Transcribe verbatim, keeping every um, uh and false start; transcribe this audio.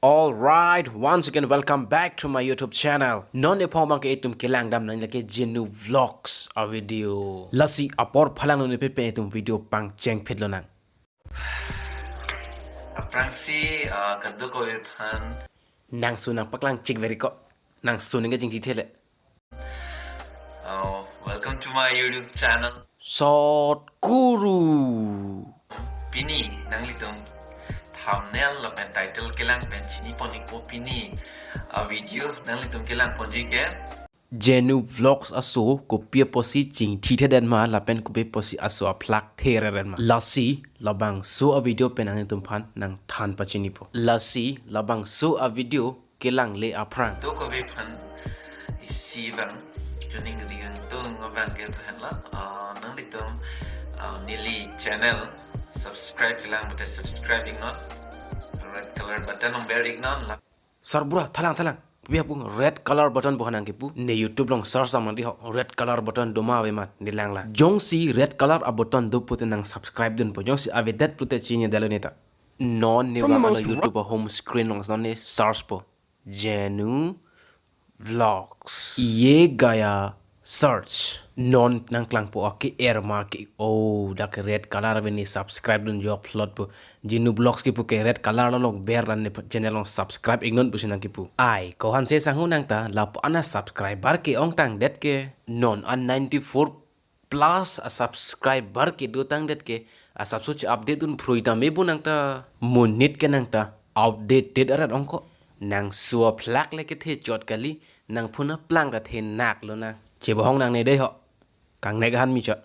All right, once again, welcome back to my YouTube channel. Non ephong abang ke itum kelang dam nang lake Jenu Vlogs a video. Lasi apor phalang non epe pen itum video pangcheng phit lonang. Aphrangsi, uh, kadokave aphan. Nang su nang paklang chik veri ko. Nang su nang ke jing thithele. Oh, welcome to my YouTube channel. Short Guru. Pini nanglitum thumbnail lapen title kelang pen chini pon-ikpo pini a video nanglitum kelang ponji ke Jenu Vlogs aso kopi apotsi chingthi thedet ma lapen kopi apotsi aso aphlak theredet ma. Lasi labangso a video pen nanglitum aphan nang than pachinipo. Lasi labangso a video kelang le aphrang. Kadokave aphan isi abang, chuning ding tung abang ke pen la, ah, nanglitum, ah, neli channel subscribe kelang button subscribe iknon. Red color button nang ber iknon la. Sarbura, thalang, thalang. Pi apung red color button bohan nang kipu. Ne YouTube along search sama di ho. Red color button doma ave ma, ne lang la. Jongsi red color a button do pute nang subscribe dunpo. Jongsi avedet pute chini dalo neta. Non ne From the vang most alo YouTube a home screen along non ne search po. Jenu Vlogs. Ye gaya search. Non nang klangpo ake er ma ke, oh, dak red color ave ne subscribe dun jo upload po. Jenu Vlogs kipu ke red color lo lok ber la ne channel along subscribe iknon pusi nang kipu. Ai, ko-an se sangho nang ta, lapu-an a subscriber ke ongtangdet ke. Non an ninety-four plus a subscriber ke dotangdet ke, asapso che update dun phrui tame bo nang ta, monit ke nang ta outdated arat ongko. Nang su aphlak le kethe chot kali, nang phone aplang ta the nak lonang. Chebohong nang ne dei ho. Kangnek ahan mi chot.